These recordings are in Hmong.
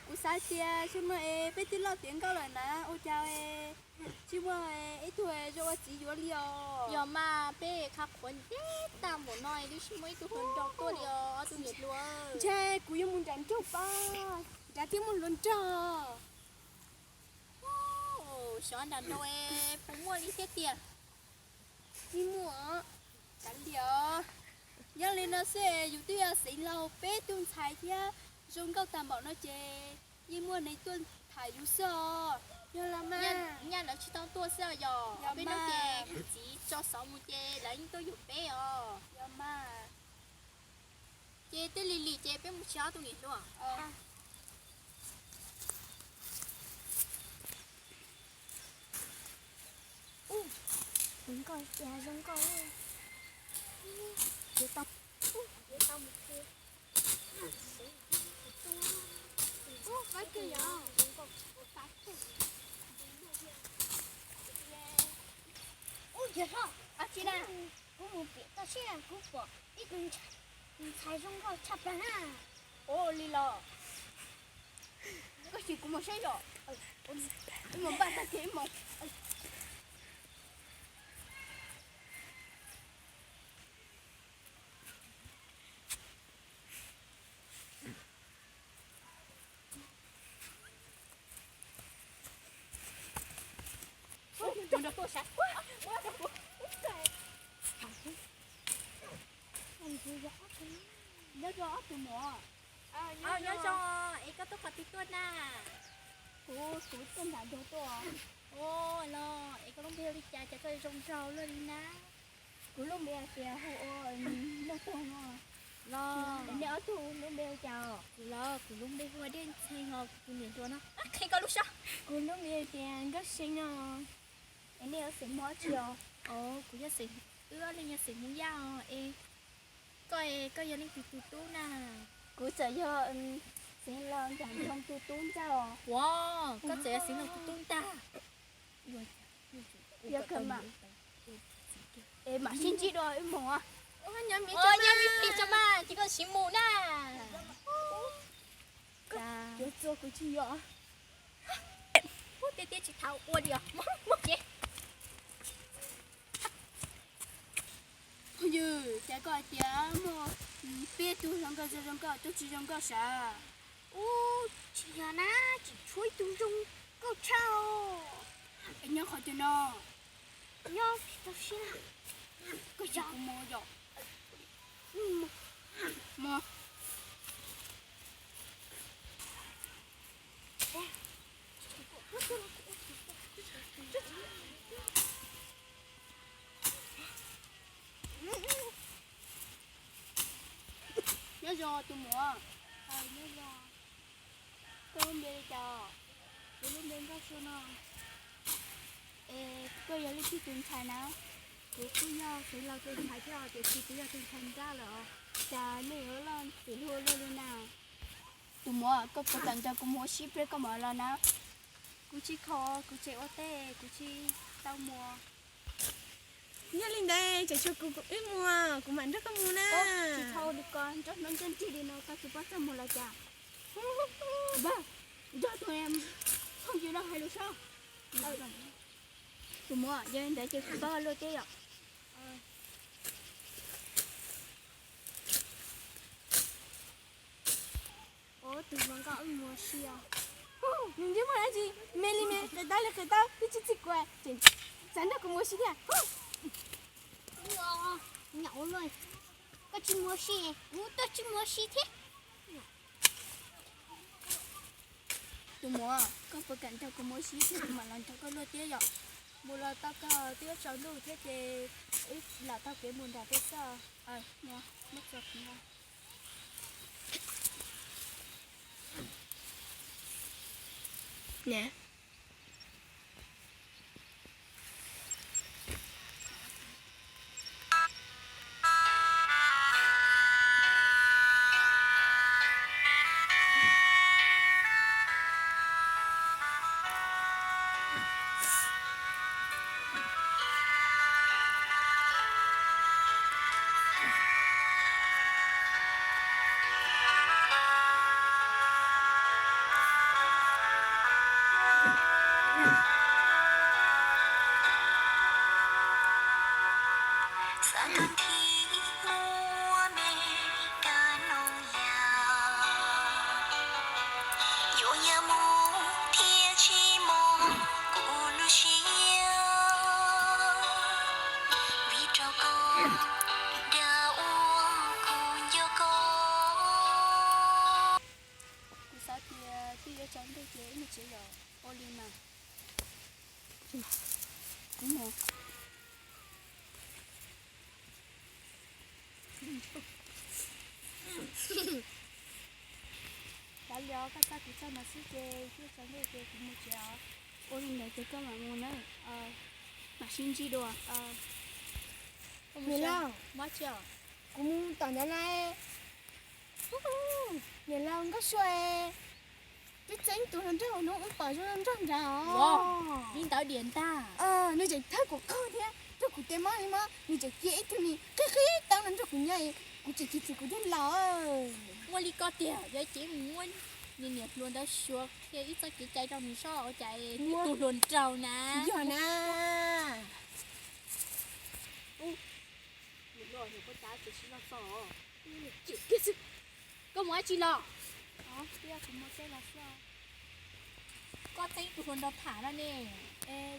Kuv xav tias tsis muaj es peb twb loj tiav nkauj lawm na, ua cas tsis muaj ib tug zoo ua txiv yuav li os. Yog mas peb qhav qhuav ntev tag npaum no twb tsis muaj ib tug hluas nraug tuaj li os ob tug niam hluas. Ntshe kuv yuav mus nram nroog pab, nrad thiaj muaj hluas nraug. Xyov nram nroog puas muaj li thiab tiag. Tsis muaj. Kav liam, yog li no xwb yus twb yog xeev laus peb tug ntxhais thiab zoo nkauj tag npaum no ces yeej muaj neeg tuaj tham yus xwb os. Yog los mas, nyaj lawv tsis tau tuaj xwb os. Yog peb hnub ces kuv txiv tso xov mus ces lawv yeej tuaj yug peb os. Yog mas. Ces twb lig lig ces peb mus tsev ob tug niam hluas. Zoo nkauj, zoo nkauj. Ub, yog, ua tsi na, kuv mus pem toj siab kuv pom ib tug ntxhais zoo nkauj tshaj plaws na. Ua li los, koj sim kuv mus saib yom. Wb mus npaj tag kis wb mus. Nyob zoo ob tug muam. Nyob zoo, es koj tuaj qhov twg tuaj na? Kuv, kuv tuaj nram nroog tuaj. Los es koj lub npe hu li cas, cas koj zoo nraug luaj li na? Kuv lub npe hais tias hu ua Nuj Toog no. Los nej ob tug lub npe hu cas os? Kuv los kuv lub npe hu ua Dej Ntxhee, ho kuv tus niam hluas no qhia koj lub sab. Kuv lub npe hais tias Nkauj See no. Es nej yog xeem Hmoob dab tsi os? Kuv yog xeem, wb ob leeg yog xeem Hmoob Yaj os. Es koj, koj yog leej twg tus tub na? Kuv txawm yog xeev laus nram nroog tus tub ntag os. Ua, koj txawm yog xeev laus tus tub ntag. Yog kawg mas. Es mam sib ntsib dua wb mus. Nyob me ntsis mas ces koj sim mus na. Yuav txua kuv tsis yog. Tiag tiag tsis tau ua li os. Phooj ywg, cas koj hais tias muaj peb tug hluas nkauj zoo zoo nkauj, tus tsis zoo nkauj sav? Ub, tsis yog na, tseem tshuav ib tug zoo nkauj tshaj. Es nyob qhov twg no? Nyob tsis tau siab na. Koj sim kuv mus yom. Mus. Nyob zoo tus muam. Koj lub npe li cas? Kuv lub npe Nkauj Sua no. Es koj yog leej twg tus ntxhais na? Kuv kuj yog xeev laus tus ntxhais thiab os, tiam sis kuv yog tus ntxhais nrab lawm os. Cas nej yuav loj txim hlub luaj li na? Tus muam, koj puas kam nrog kuv mus ua si peb koj mam los na? Kuv tsis khoom, kuv tseem ua teb, kuv tsis tau mus. Yog li ntawd tseem tshuav kuv wb mus, kuv mam nrog koj mus na. Tsis tau li ko, nrog hnub ntsej nrig li no koj tsis paub txaj muag los cas? Nrog tus phooj ywg no hais lus soj. Tus muam, yog li ntawd ces kuv pab luaj teb yom. Ua tus hluas nkauj wb mus ua si os. Nws ntsej muag dab tsi me li me, qis taub li qis taub, twb tsis txij kuv, tseem xav nrog kuv mus ua si thiab. Nyam ua luaj, koj tsis mus ua si, kuv twb tsis mus ua si thiab. Tus muam, koj puas kam nrog kuv mus ua si thiab kuv mam los nrog koj luaj teb yom? Mus los tau kawg, twb yuav tsaus ntuj thiab ces wb lam taug kev mus nram tej xwb. Muab tso kuv no. Mus thiab tsis mog kuv lub siab, vim rau koj dag ua kuv nco koj. Kuv xav tias twb yuav tsaus ntuj ces wb mus tsev yom. Ua li mas. Kuv mus. Kav liam, koj xa kuv txog no xwb ces twb tsaus ntuj ces kuv mus tsev os. Ua li ntawd ces koj mam mus na, mam sib ntsib dua. Niam laus, kuv mus tom ntawd na. Niam laus Nkauj Sua, twb txeeb tus hluas nraug hnub ub pom zoo nraug nrad os. Li ntawd diam ntag. Nws tseem thawb kuv qhov thiab rau kuv tes mob li mob, nws tseem cia ib tug ni qhib qhib teeb los nrog kuv nyob, kuv tseem chim chim kuv thiab laus. Muaj li koj tiag, yog ces mus muab niag niam hluas ntawd suav qhia ib txoj kev cai rau nws soj ua cas tus hluas nraug na. Yog na. Koj mus dab tsi los? Koj txeeb tus hluas nraug tham no ne.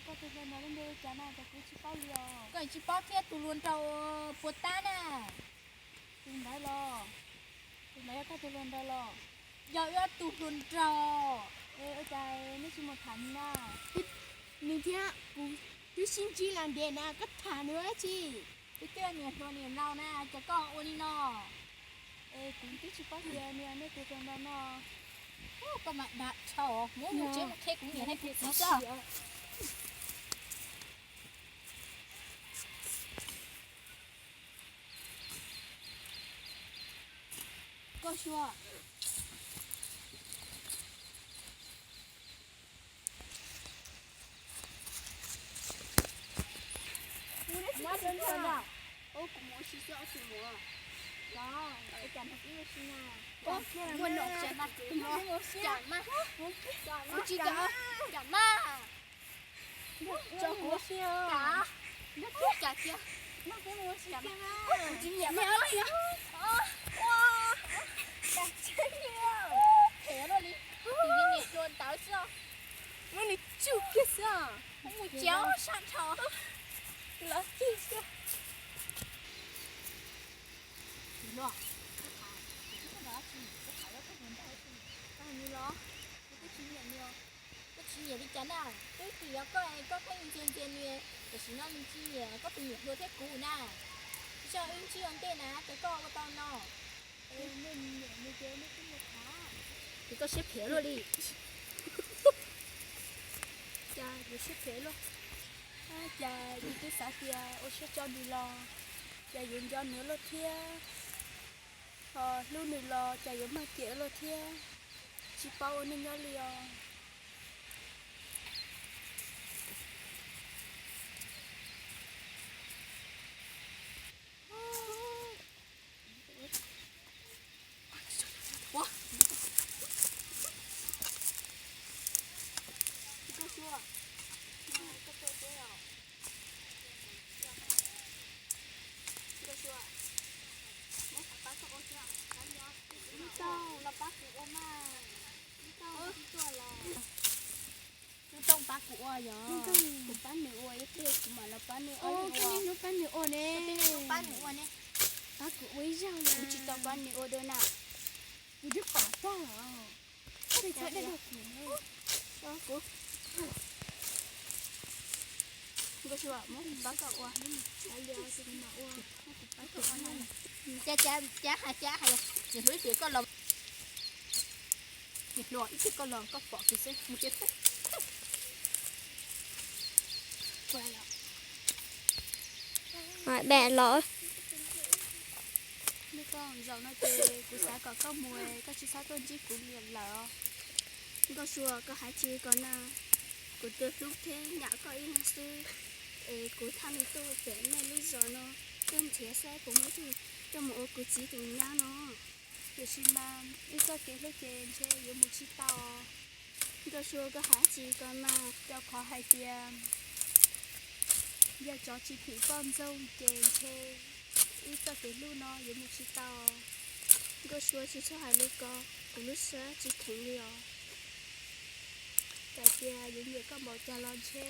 Koj tus hluas nraug npe cas na, kuv tsis paub li os. Koj tsis paub thiab, tus hluas nraug puas tab na. Tus ntawd los, tus ntawd yog koj tus hluas nraug los? Yog, yog tus hluas nraug. Ua cas nej tsis mus tham nws na? Nws thiab kuv twb sib ntsib los ntev na, koj tham nws ua dab tsi? Twb twb niam hluas niam laus na, cas koj ua li no? Es kuv twb tsis paub tias nws yog nej tus hluas nraug no. Koj mas dag dhau, muab mus tsev mus qhia kuv niam thiab kuv txiv tso. Nkauj Sua, kuv mus ua si xwb, ob tsis mus. Los, cas nrog kuv ua si na. Muaj nom tsam mas, cas mas, cas mas, tsis kam, cas mas. Tso kuv ua si os. Cas tiag. Nrog kuv mus ua si, cas mas. Kuv tsis nyiam mas. Phem luaj li. Tus niag hluas ntawd xwb. Muab nws tsuj kiag xwb os. Mus tsev sab nrho. Los tsuj kiag. Los, kuv tsis nyiam nws os. Kuv twb tsis nyiam li cas na. Twb tias yog koj, koj pheej ntxias ntxias nws, tam sim no nws tsis nyiam koj tus niam hluas thiab kuv na. Zog wb ntsib ua ntej na, ces koj ua tau no. Ces koj siab phem luaj li. Cas yuav siab phem luaj. Cas yus twb xav tias ua siab tso nws los, cas yuav nco nws luaj thiab, ho hlub nws los cas yuav mag kiam luaj thiab. Tsis paub ua neej nyob li os. Wb Tooj, los pab kuv ua mas. Wb Tooj, wb Tooj pab kuv ua yog. Wb Tooj, kuv pab nws ua ib pliag kuv mam los pab nws ua. Koj niaj hnub pab nws ua ne. Koj niaj hnub pab nws ua ne. Pab kuv ua ib zaug na. Kuv tsis tau pab nws ua dua na. Kuv twb pom tag os. Koj tsis txhob dag dag kuv na. Kuv, Nkauj Sua, muab kuv pab koj ua. Kuv mam ua. Muab kuv pab koj ua na. Cas, cas, cas hais, cas hais, niam hluas ib pliag koj los. Niam hluas ib pliag koj los koj pom kuv xwb, mus tsev xwb. Zaum no ces kuv xav kom koj mus, koj tsis txhob tuaj ntsib kuv li lawm. Nkauj Sua, koj hais tsis kom na, kuv twb hlub thiab nyiam koj ib leeg xwb, es kuv thiaj li tuaj pem nej lub zos no, tuaj nrhiav saib puas muaj ib tug coj mus ua kuv txiv tus nyab no. Tiam sis mas wb txoj kev hlub ces ntshe yuav mus tsis tau. Nkauj Sua, koj hais tsis kom mas, rau qhov hais tias yog tsov tsis phim poj ntxoog ces ntshe wb txoj kev hlub no yuav mus tsis tau. Nkauj Sua, tsis txhob hais li ko, kuv lub siab tsis kheev li os. Txawm tias yuav nyiam koj npaum cas los ntshe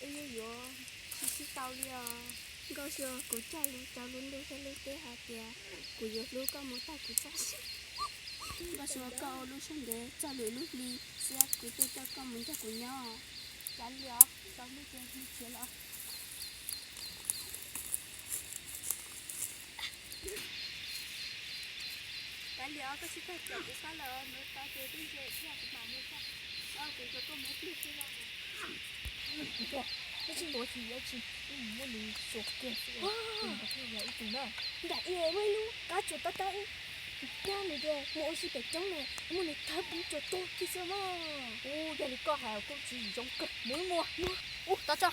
wb yeej yuav tsis sib tau li os. Nkauj Suav, kuv cog lus rau lub ntuj thiab lub teb hais tias kuv yuav hlub koj mus tag kuv txoj sia. Nkauj Suav, koj ua lub siab ntev txog lwm lub hli, xiab kuv thiaj coj koj mus nrog kuv nyob. Kav liam os, tau hnub ces hnub tshiab los. Kav liam os, koj tsis tag caum kuv qab lawm, hnub tau ces twb ntse thiab kuv mam mus tso. Kuv nrog koj mus ib pliag xwb los. Koj tsis tuav tsis yuav tsis, wb mus muab nws tsuas kiag xwb, nrog koj yog ib tug na. Nram ib muaj ib lub qab tsuas tob tob ib, nyob nws tias mus ua si pem roob na, muab nws thawb pub tsuas tuag kiag xwb mog. Ub, yog li koj hais kuj tsis zoo kawg, mus ib muag. Ub, tau tso.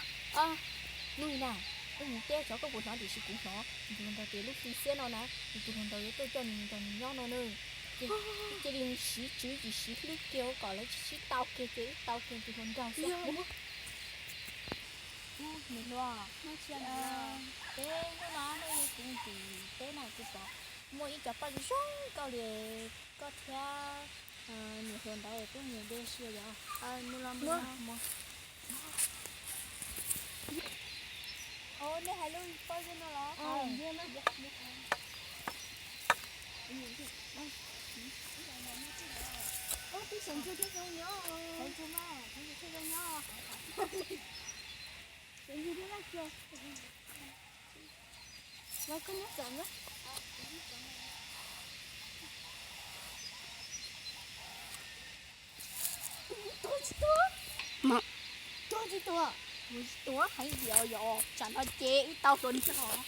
Hnub na, wb mus teb tso, koj puas hnov tiam sis kuv hnov nws tus hluas nraug tias lub hli xiab no na, nws tus hluas nraug yuav tuaj coj nws nrog nws nyob no na. Ces cia li siv tswv yim siv hlwb kiag kom lawv sib tau kiag ces wb tau kiag tus hluas nraug xwb. Ub, niam hluas, peb hnub no nej yog kuv tim teb na, kuv pom muaj ib co paj zoo zoo nkauj li, koj thiab niam hluas ntawd twb mus de sia yom. Nej hais lub paj zoo no los? Twb sawv ntsug thiab zoo nyob. Sawv ntsug mas, sawv ntsug thiab zoo nyob. Sawv ntsug thiab laj kiag. Los koj nyob txawm na. Tuag tsis tuag? Tuag tsis tuag? Tuag heev yom yom, tsam no ces wb tau hluas nraug.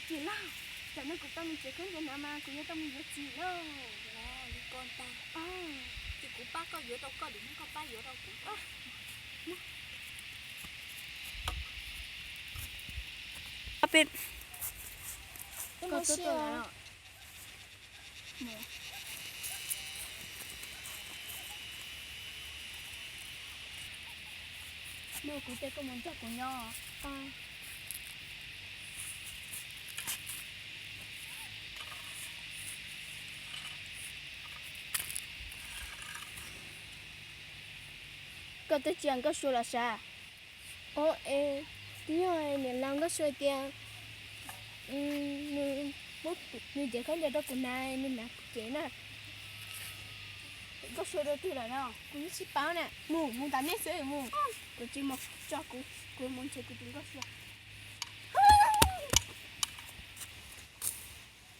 Txiv laj, tsam no kuv tau nws tsev khaub ncaws no mas kuv yuav tau mus yuav txiv lauj. Li ko ntag. Ces kuv pab koj yuav rau koj, lwm hnub koj pab yuav rau kuv. Koj tuaj tuaj lawm. Hnub kuv tej koj mus nrog kuv nyob. Koj twb tsis nkauj sua los sav? Ov, es twb yog niam laus nkauj sua tias nws muab nws cov khaub ncaws rau kuv hnav, nws hnav kuv cev na. Nkauj sua dua twg lawm no? Kuv yeej tsis paub na. Mus, mus tom nej xwb mus. Kuv tsis mus tso, kuv, kuv mus nrhiav kuv tus nkauj sua.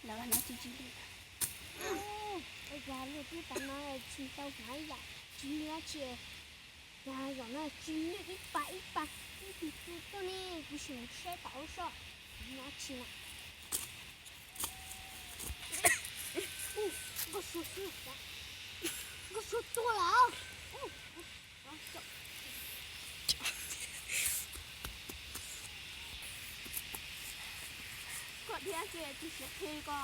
Lawv hnav tsis tsis li. Ua cas luag twb tas no tsis tau hnav yam tsis nyiam tsis. Yog zaum no tsis nyiam ib pas ib pas ib tug tu tuaj ne, kuv sim mus saib tom ub soj nyiam tsis na. Nkauj sua xwb, nkauj sua tuag lawm. Koj thiab ces tus siav qhi ko.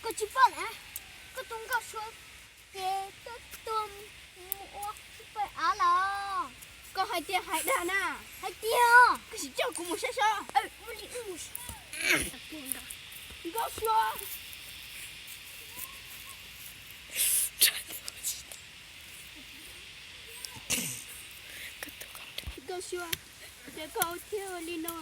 Koj tsis pom na, koj tus nkauj sua ces twb tuag mus ua pawg av lawm. Koj hais tiag hais dag na? Hais tiag. Koj sim coj kuv mus saib seb. Nkauj sua. Nkauj sua, ces koj ua thiab ua li no.